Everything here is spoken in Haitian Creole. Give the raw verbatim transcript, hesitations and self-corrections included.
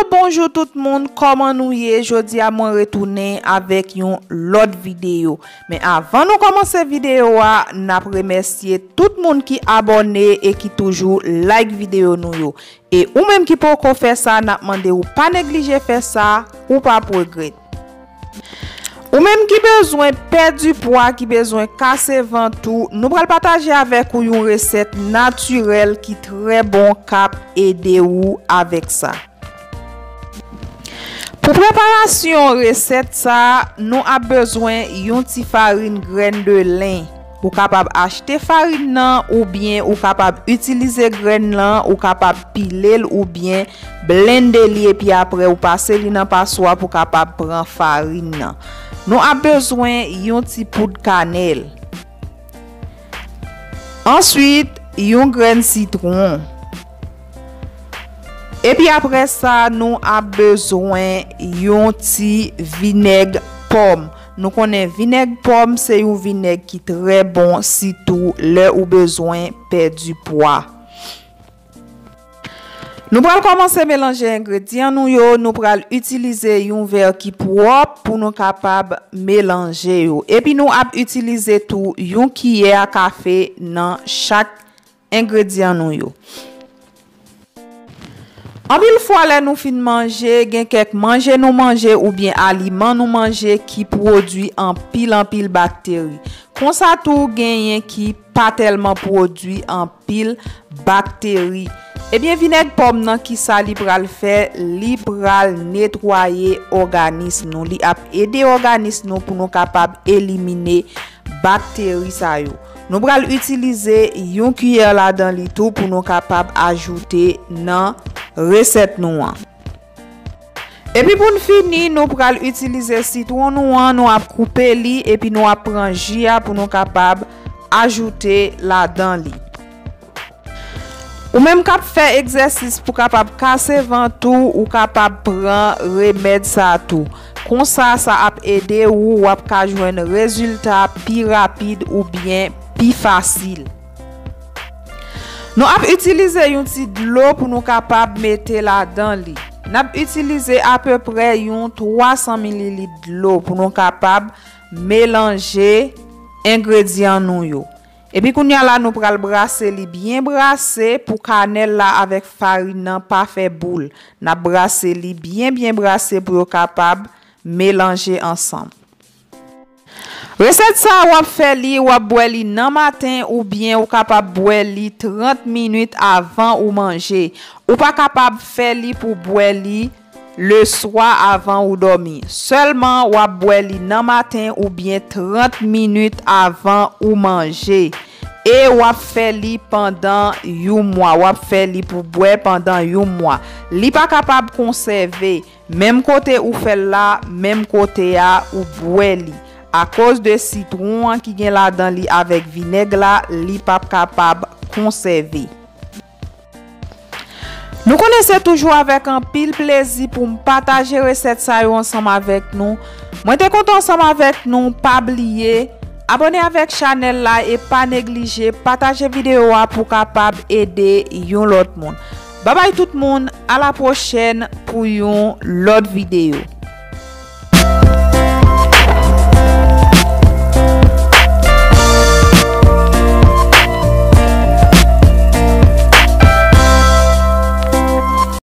Bonjou tout moun, kòman nou ye? Jodi a mwen retounen avèk yon lòt videyo. Men avan nou kòmanse videyo a, n ap remèsye tout moun ki abòne e ki toujou like videyo nou yo. E ou menm ki poko fè sa, n ap mande w pa neglije fè sa, ou p ap regrèt. Ou menm ki bezwen pèdi pwa, ki bezwen kase vant ou, nou pral pataje avèk ou yon resèt natirèl ki trè bon, k ap ede ou avèk sa. Pou preparasyon resèt sa, nou ap bezwen yon ti farin grenn de len. Ou kapab achte farin nan oubyen ou kapab itilize grenn lan, ou kapab pile l oubyen blende li epi apre ou pase li nan paswa pou kapab pran farin nan. Nou ap bezwen yon ti poud kanèl. Answit, yon grenn sitwon. Epi apre sa, nou ap bezwen yon ti vinèg pòm. Nou konnen vinèg pòm se yon vinèg ki trè bon, sitou lè ou bezwen pèdi pwa. Nou pral kòmanse melanje engredyan nou yo. Nou pral itilize yon vè ki pwòp pou nou kapab melanje yo. Epi nou ap itilize tou yon kiyè a kafe nan chak engredyan nou yo. Anpil fwa, lè nou fin manje, gen kèk manje nou manje oubyen aliman nou manje ki pwodui anpil, anpil bakteri. Konsa tou, genyen ki pa tèlman pwodui anpil bakteri. Ebyen, vinèg pòm nan, kisa li pral fè? Li pral netwaye òganis nou. Li ap ede òganis nou pou nou kapab elimine bakteri sa yo. Nou pral itilize yon kiyè ladan li tou pou nou kapab ajoute nan resèt nou an. Epi pou n fini, nou pral itilize sitwon nou an, nou ap koupe li, epi nou ap pran ji a pou nou kapab ajoute ladan li. Ou menm k ap fè egzèsis pou kapab kase vant ou, ou kapab pran remèd sa tou. Konsa, sa ap ede ou, w ap ka jwenn rezilta pi rapid oubyen pi fasil. Nou ap itilize yon ti dlo pou nou kapab mete ladan li. N ap itilize apeprè yon twa san mililit dlo pou nou kapab melanje engredyan nou yo. Epi kounye a la, nou pral brase li byen brase pou kanèl la avèk farin nan pa fè boul. N ap brase li byen, byen brase pou yo kapab melanje ansanm. Resèt sa a, w ap fè li, w ap bwè li nan maten oubyen ou kapab bwè li trant minit avan ou manje. Ou pa kapab fè li pou bwè li leswa avan ou dòmi. Sèlman, w ap bwè li nan maten oubyen trant minit avan ou manje. E w ap fè li pandan yon mwa. W ap fè li pou bwè pandan yon mwa. Li pa kapab konsève. Menm kote ou fè l la, menm kote a ou bwè li. Akoz de sitwon an ki gen ladan li avèk vinèg la, li p ap kapab konsève. Nou konnen se toujou avèk anpil plezi pou m pataje resèt sa yo ansanm avèk nou. Mwen te kontan ansanm avèk nou, pa bliye abòne avèk chanèl la e pa neglije pataje videyo a pou kapab ede yon lòt moun. Babay tout moun, a la pwochèn pou yon lòt videyo.